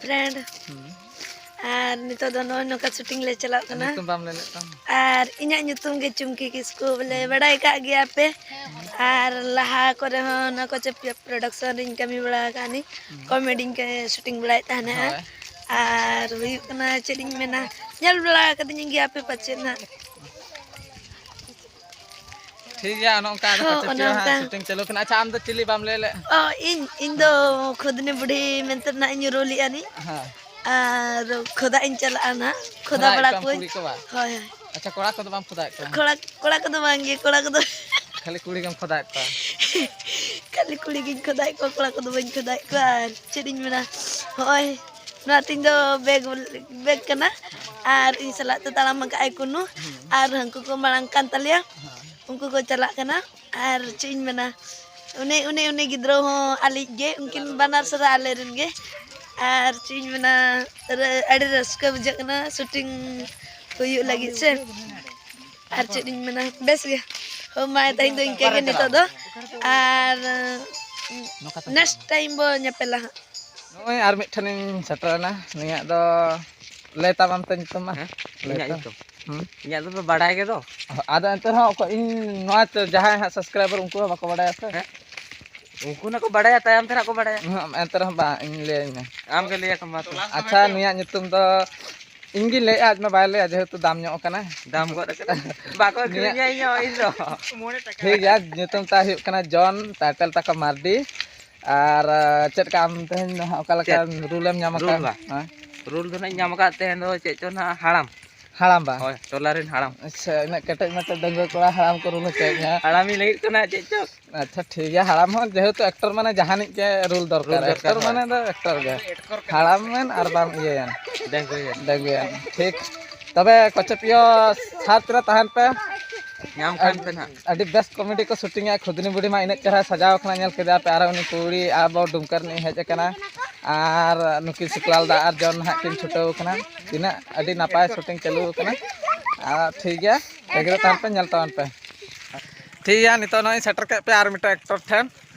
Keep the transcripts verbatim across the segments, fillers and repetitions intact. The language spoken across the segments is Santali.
friend, ᱟᱨ ᱱᱤᱛᱚᱜ ᱫᱚ ᱱᱚᱜᱼᱚᱭ ᱱᱚᱝᱠᱟ shooting ᱞᱮ ᱪᱟᱞᱟᱜ ᱠᱟᱱᱟ᱾ ᱧᱩᱛᱩᱢ ᱵᱟᱢ ᱞᱟᱹᱭ ᱞᱮᱫ ᱛᱟᱢ? ᱟᱨ ᱤᱧᱟᱹᱜ ᱧᱩᱛᱩᱢ ᱜᱮ ᱪᱩᱢᱠᱤ ᱠᱤᱥᱠᱩ, ᱵᱚᱞᱮ ᱵᱟᱲᱟᱭ ᱠᱟᱜ ᱜᱮᱭᱟ ᱯᱮ᱾ ᱟᱨ ᱞᱟᱦᱟ ᱠᱚᱨᱮ ᱦᱚᱸ ᱚᱱᱟ ᱠᱚ ᱪᱮ production ᱨᱤᱧ ᱠᱟᱹᱢᱤ ᱵᱟᱲᱟ ᱟᱠᱟᱫ ᱟᱹᱱᱤᱡ, comedy ᱧ shooting ᱵᱟᱲᱟᱭᱮᱫ ᱛᱟᱦᱮᱱᱟ᱾ ᱦᱳᱭ᱾ ᱟᱨ ᱦᱩᱭᱩᱜ ᱠᱟᱱᱟ, ᱪᱮᱫ ᱤᱧ ᱢᱮᱱᱟ, ᱧᱮᱞ ᱵᱟᱲᱟ ᱟᱠᱟᱫᱤᱧ ᱜᱮᱭᱟ ᱯᱮ ᱯᱟᱪᱮᱫ ᱱᱟᱜ᱾ ᱴᱷᱤᱠ ᱜᱮᱭᱟ, ᱚᱱᱮ ᱚᱱᱠᱟ ᱟᱫᱚ ᱦᱚᱸ, ᱯᱟᱪᱮᱫ ᱚᱱᱮ ᱪᱚ ᱦᱟᱸᱜ ᱚᱱᱠᱟ᱾ Shooting ᱪᱟᱹᱞᱩ ᱠᱟᱱᱟ᱾ ᱟᱪᱪᱷᱟ, ᱟᱢ ᱫᱚ ᱪᱤᱞᱤ ᱵᱟᱢ ᱞᱟᱹᱭ ᱞᱮᱫ? ᱚ, ᱤᱧ, ᱤᱧ ᱫᱚ ᱠᱷᱩᱫᱱᱤ ᱵᱩᱰᱷᱤ ᱢᱮᱱᱛᱮ ᱱᱟᱜ ᱤᱧ role ᱮᱫᱼᱟ ᱱᱤᱡ᱾ ᱦᱮᱸ᱾ ᱟᱨ ᱠᱷᱚᱫᱟᱜ ᱤᱧ ᱪᱟᱞᱟᱜᱼᱟ ᱱᱟᱜ, ᱠᱷᱚᱫᱟ ᱠᱷᱚᱫᱟᱭᱮᱫ ᱵᱟᱲᱟ ᱠᱚᱣᱟᱢ ᱠᱚᱣᱟᱹᱧ᱾ ᱠᱩᱲᱤ ᱠᱚ ᱵᱟ? ᱦᱳᱭ, ᱦᱳᱭ᱾ ᱟᱪᱪᱷᱟ, ᱠᱚᱲᱟ ᱠᱚᱫᱚ ᱵᱟᱢ ᱠᱷᱚᱫᱟᱭᱮᱫ ᱠᱚᱣᱟ? ᱠᱚᱲᱟ, ᱠᱚᱲᱟ ᱠᱚᱫᱚ ᱵᱟᱝ ᱜᱮ, ᱠᱚᱲᱟ ᱠᱚᱫᱚ ᱠᱷᱟᱹᱞᱤ ᱠᱩᱲᱤ ᱜᱮᱢ ᱠᱷᱚᱫᱟᱭᱮᱫ ᱠᱚᱣᱟ? ᱠᱷᱟᱹᱞᱤ ᱠᱩᱲᱤ ᱜᱤᱧ ᱠᱷᱚᱫᱟᱭᱮᱫ ᱠᱚᱣᱟ, ᱠᱚᱲᱟ ᱠᱚᱫᱚ ᱵᱟᱹᱧ ᱠᱷᱚᱫᱟᱭᱮᱫ ᱠᱚᱣᱟ᱾ ᱟᱨ ᱪᱮᱫ ᱤᱧ ᱢᱮᱱᱟ, ᱦᱚᱸᱜᱼᱚᱭ ᱱᱚᱣᱟ ᱛᱤᱧ ᱫᱚ bag, bag ᱠᱟᱱᱟ᱾ ᱟᱨ ᱤᱧ ᱥᱟᱞᱟᱜ ᱛᱮ ᱛᱟᱲᱟᱢ ᱟᱠᱟᱫ ᱟᱭ ᱠᱩᱱᱩ᱾ ᱦᱩᱸ᱾ ᱟᱨ ᱦᱟᱹᱱᱠᱩ ᱠᱚ ᱢᱟᱲᱟᱝ ᱠᱟᱱ ᱛᱟᱞᱮᱭᱟ, ᱦᱮᱸ᱾ ᱩᱱᱠᱩ ᱠᱚ ᱪᱟᱞᱟᱜ ᱠᱟᱱᱟ᱾ ᱟᱨ ᱪᱮᱫ ᱤᱧ ᱢᱮᱱᱟ, ᱩᱱᱤ, ᱩᱱᱤ, ᱩᱱᱤ ᱜᱤᱫᱽᱨᱟᱹ ᱦᱚᱸ ᱟᱞᱮᱭᱤᱡ ᱜᱮ, ᱩᱱᱠᱤᱱ ᱵᱟᱱᱟᱨ ᱥᱟᱨᱟ ᱟᱞᱮ ᱨᱮᱱ ᱜᱮ᱾ ᱟᱨ ᱪᱮᱫ ᱤᱧ ᱢᱮᱱᱟ, ᱨᱟᱹ-, ᱟᱹᱰᱤ ᱨᱟᱹᱥᱠᱟᱹ ᱵᱩᱡᱷᱟᱹᱜ ᱠᱟᱱᱟ shooting ᱦᱩᱭᱩᱜ ᱞᱟᱹᱜᱤᱫ ᱥᱮ᱾ ᱟᱨ ᱪᱮᱫ ᱤᱧ ᱢᱮᱱᱟ, ᱵᱮᱥ ᱜᱮ᱾ ᱦᱳ, ᱢᱟ ᱛᱮᱦᱮᱧ ᱫᱚ ᱤᱱᱠᱟᱹ ᱜᱮ ᱱᱤᱛᱚᱜ ᱫᱚ᱾ ᱟᱨ next time ᱵᱚ ᱧᱮᱯᱮᱞᱟ ᱦᱟᱸᱜ᱾ ᱱᱚᱜᱼᱚᱭ ᱟᱨ ᱢᱤᱫ ᱴᱷᱮᱱᱤᱧ ᱥᱮᱴᱮᱨᱮᱱᱟ᱾ ᱱᱩᱭᱟᱜ ᱫᱚ ᱞᱟᱹᱭ ᱛᱟᱢ ᱟᱢ ᱛᱚ ᱧᱩᱛᱩᱢ ᱢᱟ᱾ ᱦᱮᱸ? ᱞᱟᱹᱭ ᱤᱧᱟᱹᱜ ᱛᱟᱢ᱾ ᱧᱩᱛᱩᱢ? ᱦᱩᱸ? ᱤᱧᱟᱹᱜ ᱫᱚᱯᱮ ᱵᱟᱲᱟᱭ ᱜᱮᱫᱚ᱾ ᱟᱫᱚ ᱮᱱᱛᱮ ᱨᱮᱦᱚᱸ ᱚᱠᱚᱭ ᱤᱧ ᱱᱚᱣᱟ ᱛᱚ ᱡᱟᱦᱟᱸᱭ ᱦᱟᱸᱜ subscriber ᱩᱱᱠᱩ ᱦᱚᱸ ᱵᱟᱠᱚ ᱵᱟᱲᱟᱭᱟ ᱥᱮ᱾ ᱦᱮᱸ? ᱩᱱᱠᱩ ᱱᱟᱜ ᱠᱚ ᱵᱟᱲᱟᱭᱟ, ᱛᱟᱭᱚᱢ ᱛᱮ ᱱᱟᱜ ᱠᱚ ᱵᱟᱲᱟᱭᱟ᱾ ᱦᱩᱸ, ᱮᱱᱛᱮ ᱨᱮᱦᱚᱸ ᱵᱟᱝ, ᱤᱧ ᱞᱟᱹᱭᱟᱹᱧ ᱢᱮ᱾ ᱟᱢ ᱜᱮ ᱞᱟᱹᱭ ᱟᱠᱚ ᱢᱟ ᱛᱚ᱾ ᱟᱪᱪᱷᱟ, ᱱᱩᱭᱟᱜ ᱧᱩᱛᱩᱢ ᱫᱚ ᱤᱧ ᱜᱤᱧ ᱞᱟᱹᱭᱮᱜᱼᱟ, ᱟᱡ ᱢᱟ ᱵᱟᱭ ᱞᱟᱹᱭᱟ, ᱡᱮᱦᱮᱛᱩ ᱫᱟᱢ ᱧᱚᱜ ᱠᱟᱱᱟ᱾ ᱫᱟᱢ ᱜᱚᱫ ᱠᱟᱱᱟ᱾ ᱵᱟᱠᱚ ᱟᱹᱠᱷᱨᱤᱧᱟ ᱤᱧ ᱦᱚᱸ, ᱤᱧ ᱫᱚ᱾ ᱴᱷᱤᱠ ᱜᱮᱭᱟ, ᱧᱩᱛᱩᱢ ᱛᱟᱭ ᱦᱩᱭᱩᱜ ᱠᱟᱱᱟ ᱡᱚᱱ, title ᱛᱟᱠᱚ ᱢᱟᱨᱰᱤ᱾ ᱟᱨ, ᱟᱸ, ᱪᱮᱫ ᱞᱮᱠᱟ ᱟᱢ ᱛᱮᱦᱮᱧ ᱫᱚ ᱦᱟᱸᱜ ᱚᱠᱟ ᱞᱮᱠᱟ ᱪᱮᱫ? Role ᱮᱢ ᱧᱟᱢ ᱨᱩᱞ ᱟᱠᱟᱫᱼᱟ? ᱵᱟ? ᱦᱮᱸ? Role ᱫᱚ ᱱᱟᱜ ᱤᱧ ᱧᱟᱢ ᱟᱠᱟᱫ ᱛᱟᱦᱮᱸ ᱫᱚ ᱪᱮᱫ ᱪᱚ ᱱᱟᱜ ᱦᱟᱲᱟᱢ᱾ ᱦᱟᱲᱟᱢ ᱵᱟ? ᱦᱳᱭ, ᱴᱚᱞᱟ ᱨᱮᱱ ᱦᱟᱲᱟᱢ᱾ ᱟᱪᱪᱷᱟ, ᱤᱱᱟᱹᱜ ᱠᱮᱴᱮᱡ ᱢᱮᱴᱮᱡ ᱰᱟᱺᱜᱩᱣᱟᱹ ᱠᱚᱲᱟ ᱦᱟᱲᱟᱢ ᱠᱚ role ᱦᱚᱪᱚᱭᱮᱫ ᱢᱮᱭᱟ᱾ ᱦᱟᱲᱟᱢᱤᱧ ᱞᱟᱹᱭᱮᱫ ᱠᱟᱱᱟ ᱪᱮᱫ ᱪᱚ᱾ ᱟᱪᱪᱷᱟ, ᱴᱷᱤᱠ ᱜᱮᱭᱟ, ᱦᱟᱲᱟᱢ ᱦᱚᱸ ᱡᱮᱦᱮᱛᱩ actor ᱢᱟᱱᱮ ᱡᱟᱦᱟᱱᱤᱡ ᱜᱮ role ᱫᱚᱨᱠᱟᱨ᱾ Role ᱫᱚᱨᱠᱟᱨ, actor ᱦᱳᱭ᱾ ᱢᱟᱱᱮ ᱫᱚ actor ᱜᱮ᱾ ᱦᱟᱲᱟᱢ ᱢᱮᱱ ᱟᱨ ᱵᱟᱢ ᱤᱭᱟᱹᱭᱮᱱ᱾ ᱰᱟᱺᱜᱩᱣᱟᱹ᱾ ᱰᱟᱺᱜᱩᱣᱟᱹᱭᱮᱱ᱾ ᱴᱷᱤᱠ᱾ ᱛᱚᱵᱮ ᱠᱚᱪᱮᱯᱤᱭᱚ ᱥᱟᱛ ᱨᱮ ᱛᱟᱦᱮᱱ ᱯᱮ᱾ ᱧᱟᱢ ᱠᱷᱟᱱ ᱯᱮ ᱱᱟᱦᱟᱜ᱾ ᱟᱹᱰᱤ ᱵᱮᱥ comedy ᱠᱚ shootingᱟ᱾ ᱠᱷᱩᱫᱱᱤ ᱵᱩᱰᱷᱤ ᱢᱟ ᱤᱱᱟᱹᱜ ᱪᱮᱦᱨᱟ ᱥᱟᱡᱟᱣ ᱠᱟᱱᱟ, ᱧᱮᱞ ᱠᱮᱫᱟ ᱯᱮ᱾ ᱟᱨ ᱩᱱᱤ ᱠᱩᱲᱤ ᱟᱵᱚ ᱰᱩᱢᱠᱟ ᱨᱤᱱᱤᱡ ᱦᱮᱡ ᱟᱠᱟᱱᱟ᱾ ᱟᱨ ᱱᱩᱠᱤᱱ ᱥᱩᱠᱞᱟᱞ ᱫᱟ ᱟᱨ ᱡᱚᱱ ᱱᱟᱦᱟᱜ ᱠᱤᱱ ᱪᱷᱩᱴᱟᱹᱣ ᱠᱟᱱᱟ᱾ ᱛᱤᱱᱟᱹᱜ ᱟᱹᱰᱤ ᱱᱟᱯᱟᱭ shooting ᱪᱟᱹᱞᱩ ᱟᱠᱟᱱᱟ᱾ ᱟᱨ ᱴᱷᱤᱠ ᱜᱮᱭᱟ, ᱛᱟᱺᱜᱤ ᱨᱮ ᱛᱟᱦᱮᱱ ᱯᱮ, ᱧᱮᱞ ᱛᱟᱵᱚᱱ ᱯᱮ᱾ ᱴᱷᱤᱠ ᱜᱮᱭᱟ, ᱱᱤᱛᱚᱜ ᱱᱚᱜᱼᱚᱭ ᱥᱮᱴᱮᱨ ᱠᱮᱫ ᱯᱮ ᱟᱨ ᱢᱤᱫᱴᱟᱝ actor ᱴᱷᱮᱱ᱾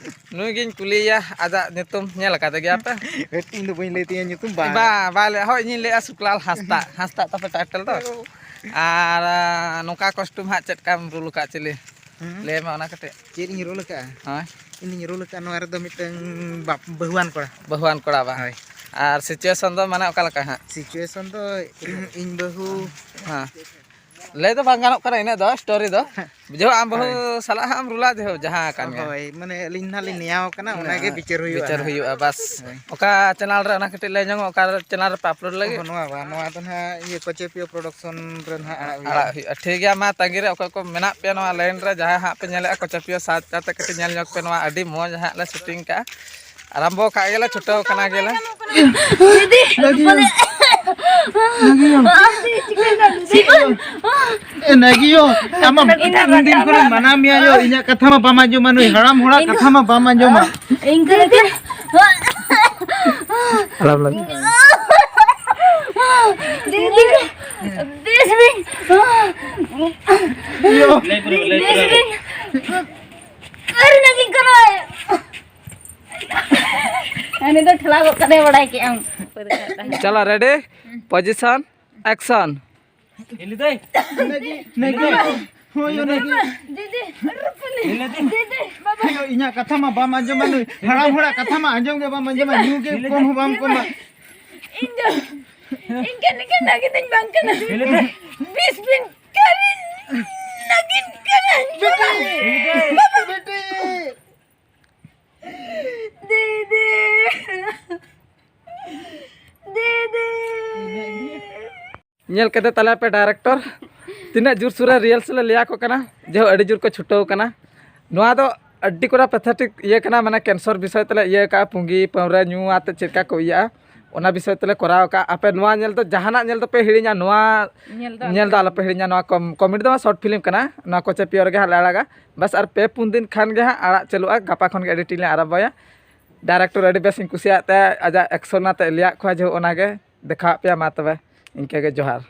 ᱱᱩᱭ ᱜᱤᱧ ᱠᱩᱞᱤᱭᱮᱭᱟ, ᱟᱡᱟᱜ ᱧᱩᱛᱩᱢ ᱧᱮᱞ ᱟᱠᱟᱫᱮ ᱜᱮᱭᱟ ᱯᱮ? ᱤᱧ ᱫᱚ ᱵᱟᱹᱧ ᱞᱟᱹᱭ ᱛᱤᱧᱟᱹ ᱧᱩᱛᱩᱢ, ᱵᱟᱝ᱾ ᱵᱟᱝ, ᱵᱟᱭ ᱞᱟᱹᱭᱟ᱾ ᱦᱳᱭ, ᱤᱧᱤᱧ ᱞᱟᱹᱭᱟ ᱥᱩᱠᱞᱟᱞ ᱦᱟᱸᱥᱫᱟ᱾ ᱦᱟᱸᱥᱫᱟ ᱛᱟᱯᱮ ᱴᱟᱭᱴᱮᱞ ᱫᱚ᱾ ᱟᱨ, ᱟᱸ, ᱱᱚᱝᱠᱟ ᱠᱚᱥᱴᱩᱢ ᱦᱟᱸᱜ ᱪᱮᱫ ᱞᱮᱠᱟᱢ ᱨᱩᱞ ᱟᱠᱟᱫ, ᱪᱤᱞᱤ? ᱦᱩᱸ᱾ ᱞᱟᱹᱭ ᱢᱮ ᱚᱱᱟ ᱠᱟᱹᱴᱤᱡ᱾ ᱪᱮᱫ ᱤᱧ ᱨᱩᱞ ᱟᱠᱟᱫᱼᱟ? ᱦᱳᱭ᱾ ᱤᱧᱤᱧ ᱨᱩᱞ ᱟᱠᱟᱫᱼᱟ ᱱᱚᱣᱟ ᱨᱮᱫᱚ ᱢᱤᱫᱴᱟᱝ ᱵᱟᱯ-, ᱵᱟᱹᱦᱩᱣᱟᱱ ᱠᱚᱲᱟ᱾ ᱵᱟᱹᱦᱩᱣᱟᱱ ᱠᱚᱲᱟ ᱵᱟᱝ? ᱦᱳᱭ᱾ ᱟᱨ ᱥᱤᱪᱩᱭᱮᱥᱚᱱ ᱫᱚ ᱢᱟᱱᱮ ᱚᱠᱟ ᱞᱮᱠᱟ ᱦᱟᱸᱜ? ᱥᱤᱪᱩᱭᱮᱥᱚᱱ ᱫᱚ ᱤᱧ ᱵᱟᱹᱦᱩ ᱦᱮᱸ᱾ ᱞᱟᱹᱭ ᱫᱚ ᱵᱟᱝ ᱜᱟᱱᱚᱜ ᱠᱟᱱᱟ ᱤᱱᱟᱹᱜ ᱫᱚ, ᱥᱴᱳᱨᱤ ᱫᱚ᱾ ᱵᱩᱡᱷᱟᱹᱣ, ᱟᱢ ᱵᱟᱹᱦᱩ ᱦᱳᱭ᱾ ᱥᱟᱞᱟᱜ ᱦᱟᱸᱜ ᱮᱢ ᱨᱩᱞᱟ, ᱡᱟᱭᱦᱳᱠ, ᱡᱟᱦᱟᱸ ᱠᱟᱱ ᱜᱮ᱾ ᱦᱳᱭ, ᱢᱟᱱᱮ ᱟᱹᱞᱤᱧ ᱱᱟᱦᱟᱜ ᱞᱤᱧ ᱱᱮᱭᱟᱣ ᱠᱟᱱᱟ, ᱚᱱᱟᱜᱮ ᱵᱤᱪᱟᱹᱨ ᱦᱩᱭᱩᱜᱼᱟ ᱵᱤᱪᱟᱹᱨ ᱱᱟᱦᱟᱜ᱾ ᱦᱩᱭᱩᱜᱼᱟ, ᱵᱟᱥ᱾ ᱦᱳᱭ᱾ ᱚᱠᱟ ᱪᱮᱱᱮᱞ ᱨᱮ, ᱚᱱᱟ ᱠᱟᱹᱴᱤᱡ ᱞᱟᱹᱭ ᱧᱚᱜ ᱢᱮ, ᱚᱠᱟ ᱪᱮᱱᱮᱞ ᱨᱮᱯᱮ ᱟᱯᱞᱳᱰ ᱞᱟᱹᱜᱤᱫ? ᱚᱦᱚ, ᱱᱚᱣᱟ ᱵᱟᱝ, ᱱᱚᱣᱟ ᱫᱚ ᱱᱟᱦᱟᱜ ᱤᱭᱟᱹ ᱠᱚᱪᱮ ᱯᱤᱭᱳ ᱯᱨᱚᱰᱟᱠᱥᱚᱱ ᱨᱮ ᱱᱟᱦᱟᱜ ᱟᱲᱟᱜ ᱦᱩᱭᱩᱜᱼᱟ᱾ ᱟᱲᱟᱜ ᱦᱩᱭᱩᱜᱼᱟ, ᱴᱷᱤᱠ ᱜᱮᱭᱟ᱾ ᱢᱟ ᱛᱟᱺᱜᱤ ᱨᱮ ᱚᱠᱚᱭ ᱠᱚ ᱢᱮᱱᱟᱜ ᱯᱮᱭᱟ ᱱᱚᱣᱟ ᱞᱟᱭᱤᱱ ᱨᱮ, ᱡᱟᱦᱟᱸᱭ ᱦᱟᱸᱜ ᱯᱮ ᱧᱮᱞᱮᱫᱼᱟ ᱠᱚᱪᱮ ᱯᱤᱭᱳ, ᱥᱟᱨᱪ ᱠᱟᱛᱮ ᱠᱟᱹᱴᱤᱡ ᱧᱮᱞ ᱧᱚᱜ ᱯᱮ, ᱱᱚᱣᱟ ᱟᱹᱰᱤ ᱢᱚᱡᱽ ᱦᱟᱸᱜ ᱞᱮ ᱥᱩᱴᱤᱝ ᱠᱟᱜᱼᱟ᱾ ᱟᱨᱟᱢᱵᱚ ᱠᱟᱜ ᱜᱮᱞᱮ, ᱪᱷᱩᱴᱟᱹᱣ ᱠᱟᱱᱟ ᱜᱮᱞᱮ᱾ ᱫᱤᱫᱤ, ᱞᱟᱹᱜᱤᱭᱳ᱾ ᱞᱟᱹᱜᱤᱭᱳ᱾ ᱪᱤᱠᱟᱹᱭᱮᱱᱟ ᱫᱤᱫᱤ? ᱮ, ᱱᱟᱹᱜᱤᱭᱳ, ᱟᱢᱟᱜ ᱤᱧ ᱫᱚ ᱩᱱᱫᱤᱱ ᱠᱷᱚᱱᱤᱧ ᱢᱟᱱᱟ ᱢᱮᱭᱟ ᱭᱳ, ᱤᱧᱟᱹᱜ ᱠᱟᱛᱷᱟ ᱢᱟ ᱵᱟᱢ ᱟᱸᱡᱚᱢᱟ, ᱱᱩᱭ ᱦᱟᱲᱟᱢ ᱦᱚᱲᱟᱜ ᱤᱧ ᱫᱚ ᱠᱟᱛᱷᱟ ᱢᱟ ᱵᱟᱢ ᱟᱸᱡᱚᱢᱟ᱾ ᱤᱧ ᱠᱚᱨᱮ ᱫᱤᱫᱤ᱾ ᱟᱞᱟᱯ ᱞᱟᱹᱜᱤᱫ᱾ ᱫᱤᱫᱤ, ᱵᱮᱥ ᱵᱤᱱ᱾ ᱭᱳ᱾ ᱵᱮᱥ ᱵᱤᱱ᱾ ᱟᱹᱣᱨᱤ ᱱᱟᱹᱜᱤᱧ ᱠᱟᱱᱟᱭ᱾ ᱩᱱᱤ ᱫᱚ ᱴᱷᱮᱞᱟᱣ ᱜᱚᱫ ᱠᱟᱛᱮ ᱵᱟᱲᱟᱭ ᱠᱮᱜ ᱟᱢ᱾ ᱪᱚᱞᱚ, ᱨᱮᱰᱤ, ᱯᱚᱡᱤᱥᱚᱱ, ᱮᱠᱥᱚᱱ᱾ ᱱᱟᱹᱜᱤ, ᱱᱟᱹᱜᱤ᱾ ᱦᱳᱭ, ᱱᱟᱹᱜᱤ᱾ ᱫᱤᱫᱤ, ᱨᱩᱯᱟᱹᱞᱤ᱾ ᱫᱤᱫᱤ, ᱵᱟᱵᱟ᱾ ᱦᱳᱭ, ᱤᱧᱟᱹᱜ ᱠᱟᱛᱷᱟ ᱢᱟ ᱵᱟᱢ ᱟᱸᱡᱚᱢᱟ, ᱱᱩᱭ ᱦᱟᱲᱟᱢ ᱦᱚᱲᱟᱜ ᱠᱟᱛᱷᱟ ᱢᱟ ᱟᱸᱡᱚᱢ ᱜᱮ ᱵᱟᱢ ᱟᱸᱡᱚᱢᱟ, ᱧᱩ ᱜᱮ ᱠᱚᱢ ᱦᱚᱸ ᱵᱟᱢ ᱠᱚᱢᱟ᱾ ᱤᱧ ᱫᱚ, ᱤᱧ ᱠᱟᱹᱱᱤ ᱠᱟᱹᱱ ᱱᱟᱹᱜᱤ ᱫᱚᱧ ᱵᱟᱝ ᱠᱟᱱᱟ᱾ ᱵᱤᱥ ᱵᱤᱱ ᱠᱟᱹᱨᱤ ᱱᱟᱹᱜᱤᱱ ᱠᱟᱱᱟᱧ᱾ ᱵᱤᱴᱤ! ᱵᱤᱴᱤ! ᱫᱤᱫᱤ! ᱫᱤᱫᱤ! ᱧᱮᱞ ᱠᱮᱫᱮ ᱛᱟᱞᱮᱭᱟ ᱯᱮ ᱰᱟᱭᱨᱮᱠᱴᱚᱨ, ᱛᱤᱱᱟᱹᱜ ᱡᱳᱨ ᱥᱳᱨ ᱨᱮ ᱨᱤᱦᱟᱨᱥᱮᱞ ᱮ ᱞᱟᱹᱭᱟ ᱠᱚ ᱠᱟᱱᱟ, ᱡᱮ ᱟᱹᱰᱤ ᱡᱳᱨ ᱠᱚ ᱪᱷᱩᱴᱟᱹᱣ ᱠᱟᱱᱟ᱾ ᱱᱚᱣᱟ ᱫᱚ ᱟᱹᱰᱤ ᱠᱚᱲᱟ ᱯᱮᱛᱷᱮᱴᱤᱠ ᱤᱭᱟᱹ ᱠᱟᱱᱟ, ᱢᱟᱱᱮ ᱠᱮᱱᱥᱟᱨ ᱵᱤᱥᱚᱭ ᱛᱮᱞᱮ ᱤᱭᱟᱹ ᱠᱟᱜᱼᱟ, ᱯᱩᱸᱜᱤ ᱯᱟᱹᱣᱨᱟᱹ ᱧᱩ ᱟᱛᱮ ᱪᱮᱫ ᱞᱮᱠᱟ ᱠᱚ ᱤᱭᱟᱹᱜᱼᱟ, ᱚᱱᱟ ᱵᱤᱥᱚᱭ ᱛᱮᱞᱮ ᱠᱚᱨᱟᱣ ᱠᱟᱜᱼᱟ᱾ ᱟᱯᱮ ᱱᱚᱣᱟ ᱧᱮᱞ ᱫᱚ, ᱡᱟᱦᱟᱱᱟᱜ ᱧᱮᱞ ᱫᱚᱯᱮ ᱦᱤᱲᱤᱧᱟ, ᱱᱚᱣᱟ ᱧᱮᱞ ᱫᱚ ᱧᱮᱞ ᱫᱚ ᱟᱞᱚᱯᱮ ᱦᱤᱲᱤᱧᱟ᱾ ᱱᱚᱣᱟ ᱠᱚᱢ-, ᱠᱚᱢᱮᱰᱤ ᱫᱚ ᱵᱟᱝ, ᱥᱚᱨᱴ ᱯᱷᱤᱞᱢ ᱠᱟᱱᱟ, ᱱᱚᱣᱟ ᱠᱚᱪᱮ ᱯᱤᱭᱳ ᱨᱮᱜᱮ ᱦᱟᱸᱜ ᱞᱮ ᱟᱲᱟᱜᱟ᱾ ᱵᱟᱥ ᱟᱨ ᱯᱮ ᱯᱩᱱ ᱫᱤᱱ ᱠᱷᱟᱱ ᱜᱮ ᱦᱟᱸᱜ ᱟᱲᱟᱜ ᱪᱟᱹᱞᱩᱜᱼᱟ, ᱜᱟᱯᱟ ᱠᱷᱚᱱ ᱜᱮ ᱮᱰᱤᱴᱤᱝ ᱞᱮ ᱟᱨᱟᱢᱵᱚᱭᱟ᱾ ᱰᱟᱭᱨᱮᱠᱴᱚᱨ ᱟᱹᱰᱤ ᱵᱮᱥ ᱤᱧ ᱠᱩᱥᱤᱭᱟᱜ ᱛᱟᱭᱟ, ᱟᱡᱟᱜ ᱮᱠᱥᱚᱱ ᱟᱛᱮ ᱞᱟᱹᱭᱟᱜ ᱠᱚᱣᱟ ᱡᱮ ᱚᱱᱟ ᱜᱮ ᱫᱮᱠᱷᱟᱣᱟᱫ ᱯᱮᱭᱟ᱾ ᱢᱟ ᱛᱚᱵᱮ ᱤᱱᱠᱟᱹ ᱜᱮ, ᱡᱚᱦᱟᱨ᱾